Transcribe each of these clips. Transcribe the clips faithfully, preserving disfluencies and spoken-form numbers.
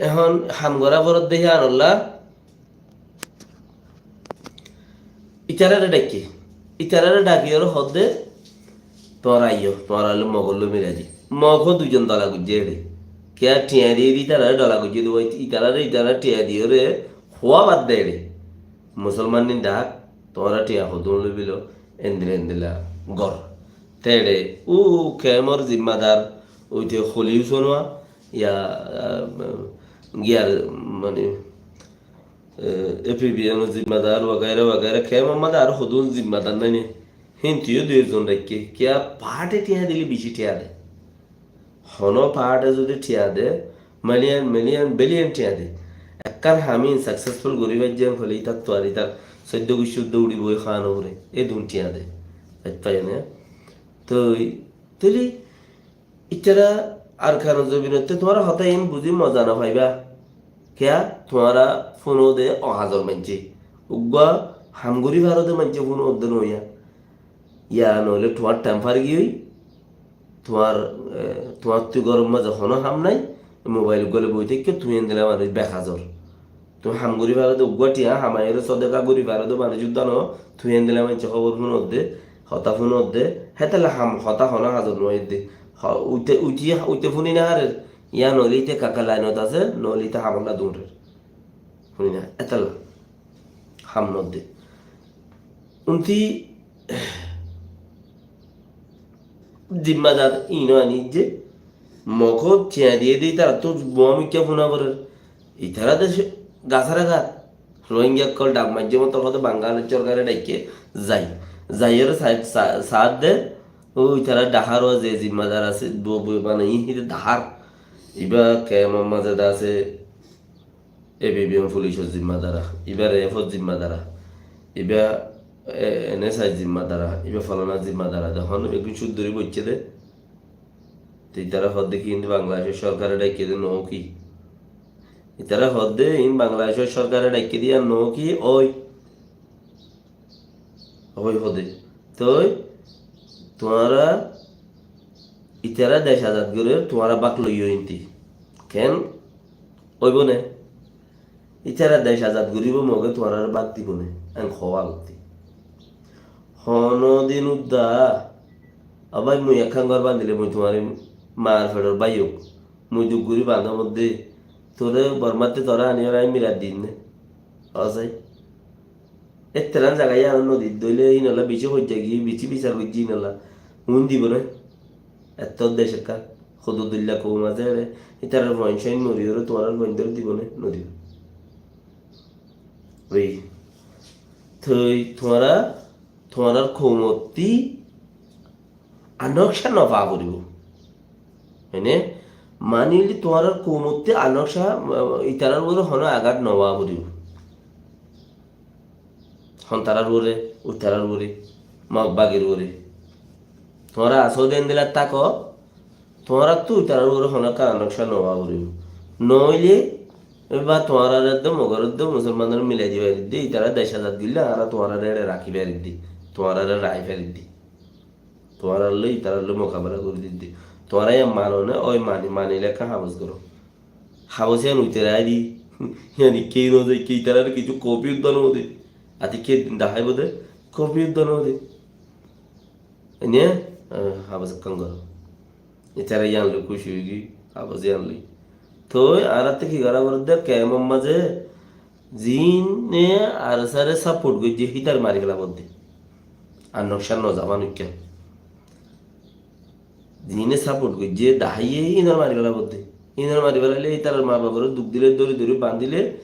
ehón ham gorá foredde híanolla, itarare dhaikké. Itarare dhakiyóre hoódde, tuáñra aiyó, tuáñralloi Mogor loi milai di. Mog hó duizon dola goijjé ére. Kiyá thiañ diyé de itarare dola goijjé de, itarare, itarare thiañ diyóre hoó bad de ére. Musolman nin dhak, tuáñra thiañ hodún loi biló, endilla endilla gor. Te ére, u kemor zimmadar, uite Holi Husonwa, ya, ah, giyar, mane, eh, A P B N or zimmadar, wagaira wagaira, kemor mazé aró hodún zimmadar nai ne. Híntu yó dui ekzon raikké, kiyá parte thiañ dile beci thiañ de. Hono parte zodi thiañ de, million, million, billion thiañ de. Ekkán ham in successful gori faijjé hoile itar tuar itar soiddo guccí uddá uribo e hán ore, e dun thiañ de. Buijjó né? Toi, toile itara Arkanor zobinotte tuáñra hotá in buzi moza no faiba. Kiyá? Tuáñra fúno de ohazor maincé. Uggúa ham gori faro de maincé fúno de noiya. Ya noile tuáñr temper giyói, tuáñr, eh, tuáñrttú góror mazé honó ham nai, mobail uggúa loi boi táikko, tuñí endilla manúic behazor. Tuñí ham gori faro de uggúa thiañ, hamaiyóre sodeka gori faro de manúic uddá no, tuñí endilla maincé hóbor fúnodde, hotá fúnodde, hétolla ham hotá honó hazor no óiye de. Ho-, uite, uite, uite fúni no farer, ya noile ite kaka lainot asé, noile ite hamolla durer. Fúni no, hétolla. Ham nodde. Unti zimmadar ino anijje, Mog thiañ diyé de, itarattú bom ikká fúna forer. Itara de se-, gasara gat. Rohingya ókkol dhak maijjé moto hoó de Bangal sorkare dhaikké zai. Zaiyóre sa-, sa-, saát de, ó itara Dhahar ó ze zimmadar asé, bo-, bo-, mane, i híte Dhahar. Iba kemor mazé de asé, A P B N fulicor zimmadara, iba ref or zimmadara, iba, e, N S I zimmadara, iba folana zimmadara. Dehón beggún cúddori boiccé de. Te itara hoódde ki, indi Bangladecor sorkare dhaikké de no ki? Itara hoódde in Bangladecor sorkare dhaikké de yían no ki? Ói. Ói hoódde. Toi tuáñra itara dec azad gorer, tuáñra bák loiyó inti. Ken óibo né? Itara dec azad goríbo, Moge tuáñrare bák dibo né? Eén hoó agottí. Honó din uddá, ó bái, mui ekkán gór bandile mui tuáñre maar feçor bái ók, mui duk gorí bandóm de, toré Bormattú toré aníyore añí mirat dim né? Ó sai. Etteran zaga yían nodit dóile ínolla bicí hoijja giyé, bicí bisar goijjé ínolla. Uin dibo né? Ettó dec ekkán, hodudulla koum asé ere, ítarar fuain suain moriyóre tuáñrar fuaindóre dibo né? Nodibo. Oi, toi tuáñra, tuáñrar koumottí anokca no fa foribó. Mane, mani óilde tuáñrar koumottí anokca, itarar uore hono agat no fa foribó. Hontarar uore, uitarar uore, Mog bagir uore. Tuáñra asó de endilla táko, tuáñrattú uitarar uore hono ekkán anokca no fa foribó. Noóile, ba tuáñrare de, Mogore de, Musolmanore milai di faridde, itara dec azad goille, añára tuáñrare ere raki faridde, tuáñrare rai faridde. Tuáñrar loi, itarar loi mokabela gorí didde. Tuáñra yían mano né? Ói mani, manile ekkán habos goró. Habos yían uite raái di. Yían ikká no zai, ikká itarar kessú kopi udda no de. Ati ikká daháibo de, kopi udda no de. Ene, ah, habos ekkán goró. Itara yían loi kúci ói giyói, habos yían loi. Toi añárattú ki gorá foredde, kemor mazé Ziíne ARSA re support goijjé, hítare mari fela foredde. Ar nokca no zaba nokka. Ziíne support goijjé, daháiye, ínore mari fela foredde. Ínore mari felaile, ítarar maa babore duk dile, dóri dóri bandile,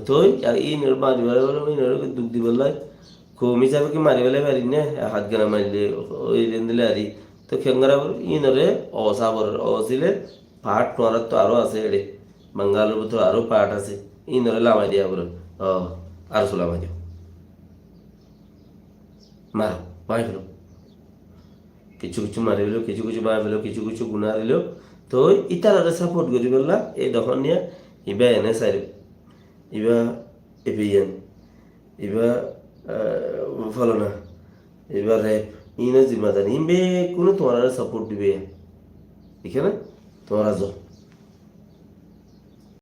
toi, ar ínore mari fela foredde, ínore duk dibolla. Koum hísabe ki mari fela fari né? Hátgana marile, ói endilla ari. Toi kengori, ínore osa forer, osile, part tuáñrattú aró asé ere. Bangalor bútore aró part asé. Ínore lamai diya foribó. Ó, aró su lamai diyo. Maro, mari felo. Kessú kessú mari felo, kessú kessú mari felo, kessú kessú guna dilo. Toi ítarare support gorí fela, ei dehón niya, iba ene sair, iba A P N, iba, ah, folana, iba rep, ínor zimmadar, ín bekkúne tuáñrare support dibe. Ikkáne tuáñra zo.